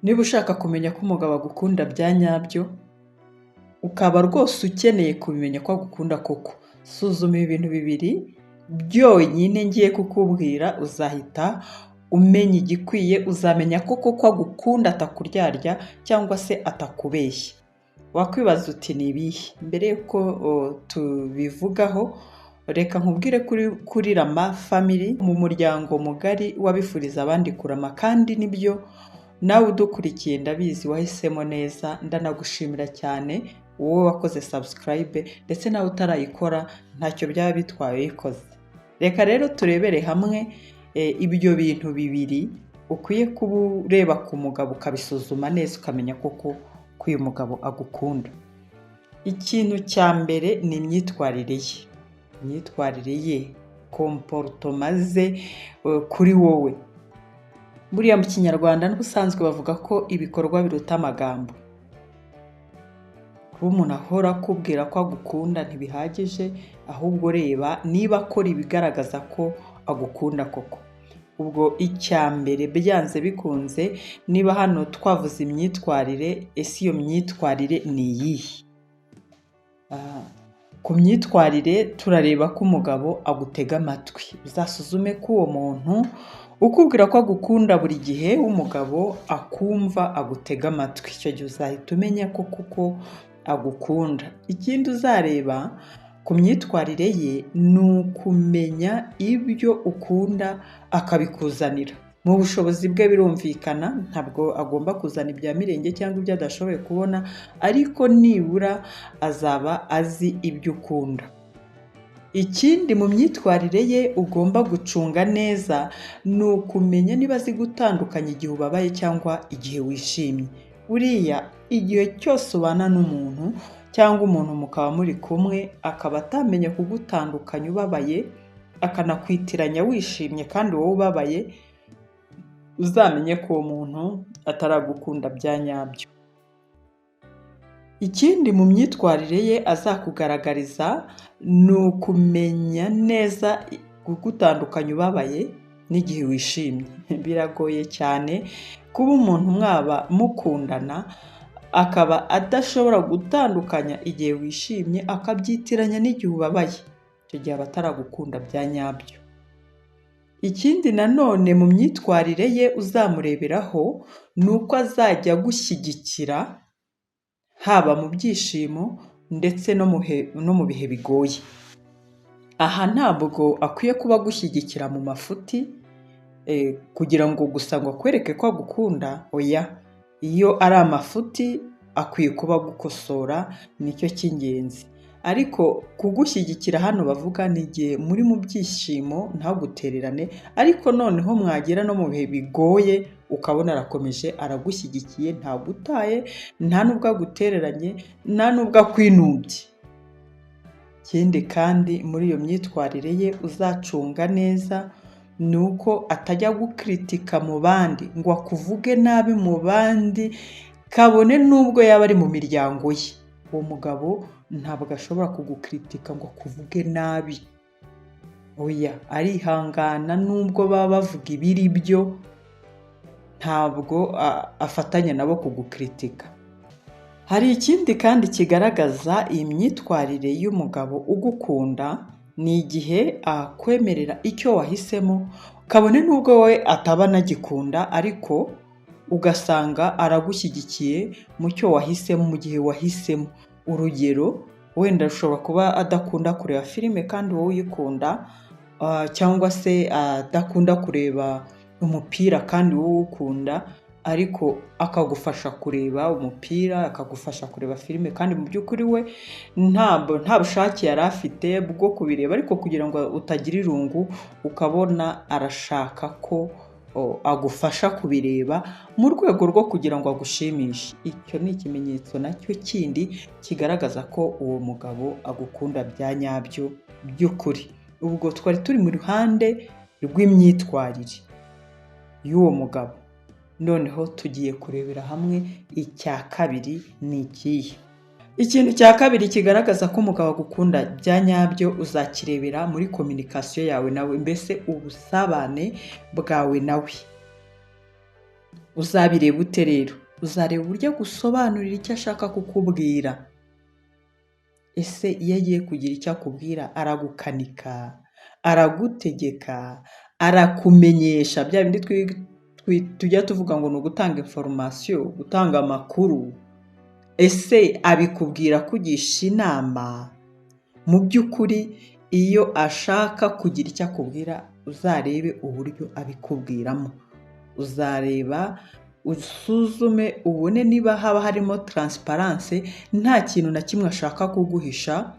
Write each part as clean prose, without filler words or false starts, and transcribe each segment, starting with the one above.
Niba ushaka kumenya ko umugabo agukunda bya nyabyo, ukaba rwose ukeneye kubimenya ko agukunda koko, suzuma ibi bintu bibiri byonyine ngiye kukubwira, uzahita umenya igikwiye, uzamenya koko ko agukunda atakuryarya cyangwa se atakubeshya. Wakwibaza uti ni ibihe? Mbere y'uko tubivugaho, reka nkubwire kuri Rama Family, mu muryango mugari w'abifuriza abandi kurama, kandi nibyo, nawe udukurikiye ndabizi wahisemo neza, ndanagushimira cyane wowe wakoze subscribe, ndetse nawe utarayikora ntacyo byaba bitwaye uyikoze. Reka rero turebere hamwe ibyo bintu bibiri ukwiye kuba ureba ku mugabo, ukabisuzuma neza, ukamenya koko ko uyu mugabo agukunda. Ikintu cya mbere ni imyitwarire ye, imyitwarire ye, comportement ze kuri wowe. Buriya mu Kinyarwanda n'ubusanzwe bavuga ko ibikorwa biruta amagambo. Kuba umuntu ahora akubwira ko agukunda ntibihagije, ahubwo reba niba akora ibigaragaza ko agukunda koko. Ubwo icya mbere, byanze bikunze, niba hano twavuze imyitwarire, ese iyo myitwarire ni iyihe? Ku myitwarire turareba ko umugabo agutega amatwi. Uzasuzume ko uwo muntu ukubwira ko agukunda buri gihe w'umugabo akumva, agutega amatwi. Icyo gihe uzahita umenya ko kuko agukunda. Ikindi uzareba ku myitwarire ye ni ukumenya ibyo ukunda akabikuzanira. Mu bushobozi bwe birumvikana, ntabwo agomba kuzana ibya mirenge cyangwa ibyo adashoboye kubona, ariko nibura azaba azi ibyo ukunda. Ikindi mu myitwarire ye ugomba gucunga neza ni ukumenya niba azi gutandukanya igihe ubabaye cyangwa igihe wishimye. Buriya igihe cyose ubana n'umuntu cyangwa umuntu mukaba muri kumwe, akaba atamenya kugutandukanya ubabaye, akanakwitiranya wishimye kandi wowe ubabaye, uzamenye ko uwo muntu ataragukunda bya nyabyo. Ikindi mu myitwarire ye azakugaragariza ni ukumenya neza kugutandukanya ubabaye n'igihe wishimye. Biragoye cyane kuba umuntu mwaba mukundana akaba adashobora gutandukanya igihe wishimye, akabyitiranya n'igihe ubabaye. Icyo gihe aba ataragukunda bya nyabyo. Ikindi nanone mu myitwarire ye uzamureberaho ni uko azajya agushyigikira haba mu byishimo ndetse no mu bihe bigoye. Aha ntabwo akwiye kuba agushyigikira mu mafuti kugira ngo gusa ngo akwereke ko agukunda, oya. Iyo ari amafuti akwiye kuba agukosora, nicyo cy'ingenzi. Ariko kugushyigikira hano bavuga ni igihe muri mu byishimo ntagutererane, ariko noneho mwagera no mu bihe bigoye ukabona arakomeje aragushyigikiye, ntagutaye, nta nubwo agutereranye, nta nubwo akwinubye. Ikindi kandi muri iyo myitwarire ye uzacunga neza ni uko atajya agukritika mu bandi ngo akuvuge nabi mu bandi, kabone n'ubwo yaba ari mu miryango ye. Uwo mugabo ntabwo ashobora kugukritika ngo akuvuge nabi. Oya, arihangana nubwo baba bavuga ibiri byo, ntabwo afatanya nabo kugukritika. Hari ikindi kandi kigaragaza iyi myitwarire y'umugabo ugukunda, ni igihe akwemerera icyo wahisemo, kabone n'ubwo we ataba anagikunda, ariko ugasanga aragushyigikiye mu cyo wahisemo, mu gihe wahisemo. Urugero, wenda ashobora kuba adakunda kureba filime kandi wowe uyikunda, cyangwa se adakunda kureba umupira kandi wowe uwukunda, ariko akagufasha kureba umupira, akagufasha kureba filime, kandi mu by'ukuri we nta bushake yari afite bwo kubireba, ariko kugira ngo utagira irungu ukabona arashaka ko agufasha kubireba mu rwego rwo kugira ngo agushimishe. Icyo ni ikimenyetso nacyo kindi kigaragaza ko uwo mugabo agukunda bya nyabyo by'ukuri. Ubwo twari turi mu ruhande rw'imyitwarire y'uwo mugabo. Noneho tugiye kurebera hamwe icya kabiri ni ikihe. Ikintu cya kabiri kigaragaza ko umugabo agukunda bya nyabyo uzakirebera muri communication yawe nawe, mbese ubusabane bwawe nawe. Uzabireba ute rero? Uzareba uburyo agusobanurira icyo ashaka kukubwira. Ese iyo agiye kugira icyo akubwira aragukanika, aragutegeka, arakumenyesha bya bindi tujya tuvuga ngo ni ugutanga information, gutanga amakuru? Ese abikubwira akugisha inama? Mu by'ukuri iyo ashaka kugira icyo akubwira, uzarebe uburyo abikubwiramo. Uzareba, usuzume, ubone niba haba harimo transparence, nta kintu na kimwe ashaka kuguhisha,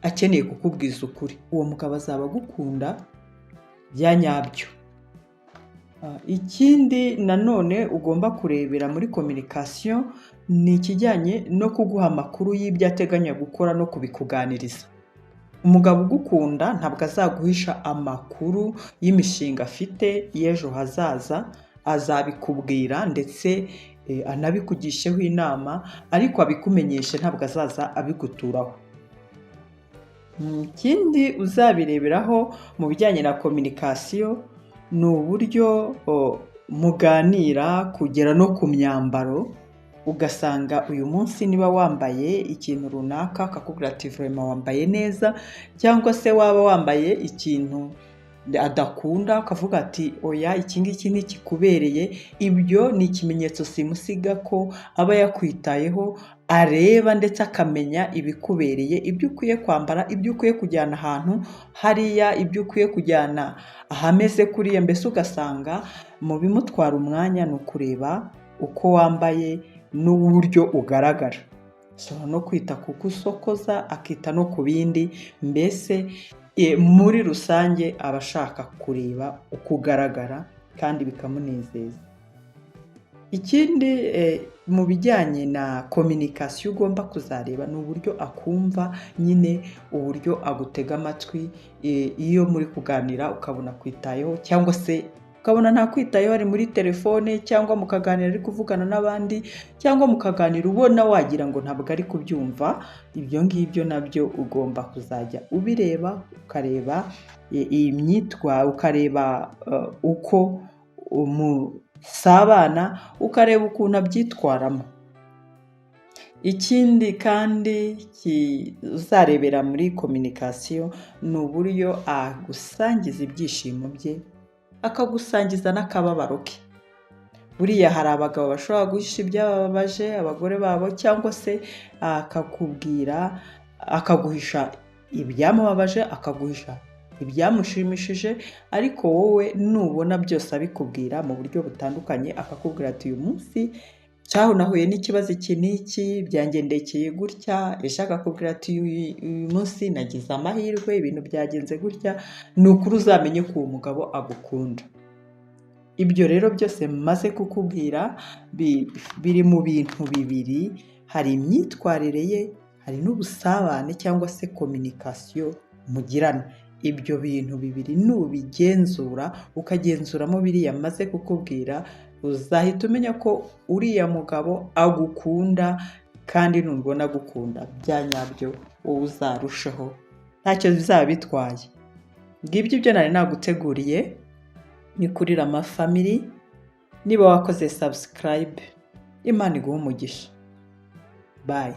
akeneye kukubwiza ukuri. Uwo mugabo azaba agukunda bya nyabyo. Ikindi nanone ugomba kurebera muri communication ni ikijyanye no kuguha amakuru y'ibyo ateganya gukora no kubikuganiriza. Umugabo ugukunda ntabwo azaguhisha amakuru y'imishinga afite y'ejo hazaza, azabikubwira ndetse anabikugisheho inama, ariko abikumenyeshe, ntabwo azaza abiguturaho. Ikindi uzabireberaho mu bijyanye na communication ni uburyo muganira kugera no ku myambaro, ugasanga uyu munsi niba wambaye ikintu runaka akakubwira ati: "Vraiment wambaye neza", cyangwa se waba wambaye ikintu adakunda akavuga ati: "Oya, iki ngiki ntikikubereye". Ibyo ni ikimenyetso simusiga ko aba yakwitayeho, areba ndetse akamenya ibikubereye, ibyo ukwiye kwambara, ibyo ukwiye kujyana ahantu hariya, ibyo ukwiye kujyana ahameze kuriya. Mbese ugasanga mu bimutwara umwanya ni ukureba uko wambaye n'uburyo ugaragara. Ashobora no kwita ku uko usokoza, akita no ku bindi, mbese muri rusange aba ashaka kureba uko ugaragara kandi bikamunezeza. Ikindi mu bijyanye na communication ugomba kuzareba ni uburyo akumva nyine, uburyo agutega amatwi iyo muri kuganira, ukabona akwitayeho, cyangwa se ukabona ntakwitayeho, ari muri telefone, cyangwa mukaganira ari kuvugana n'abandi, cyangwa mukaganira ubona wagira ngo ntabwo ari kubyumva. Ibyo ngibyo nabyo ugomba kuzajya ubireba, ukareba iyi myitwarire, ukareba uko musabana, ukareba ukuntu abyitwaramo. Ikindi kandi uzarebera muri communication ni uburyo agusangiza ibyishimo bye, akagusangiza n'akababaro ke. Buriya hari abagabo bashobora guhisha ibyababaje abagore babo, cyangwa se akakubwira, akaguhisha ibyamubabaje, akaguhisha ibyamushimishije, ariko wowe nubona byose abikubwira mu buryo butandukanye, akakubwira ati: "Uyu munsi cyaho nahuye n'ikibazo iki n'iki, byangendekeye gutya", ejo akakubwira ati: "Uyu munsi nagize amahirwe, ibintu byagenze gutya", ni ukuri uzamenye ko uwo mugabo agukunda. Ibyo rero byose maze kukubwira biri mu bintu bibiri: hari imyitwarire ye, hari n'ubusabane cyangwa se communication mugirana. Ibyo bintu bibiri nubigenzura, ukagenzuramo biriya maze kukubwira, uzahita umenya ko uriya mugabo agukunda, kandi nubona agukunda bya nyabyo, wowe uzarusheho, ntacyo bizaba bitwaye. Ngibyo ibyo nari naguteguriye. Ni kuri Rama Family. Niba wakoze subscribe, Imana iguhe umugisha. Bye.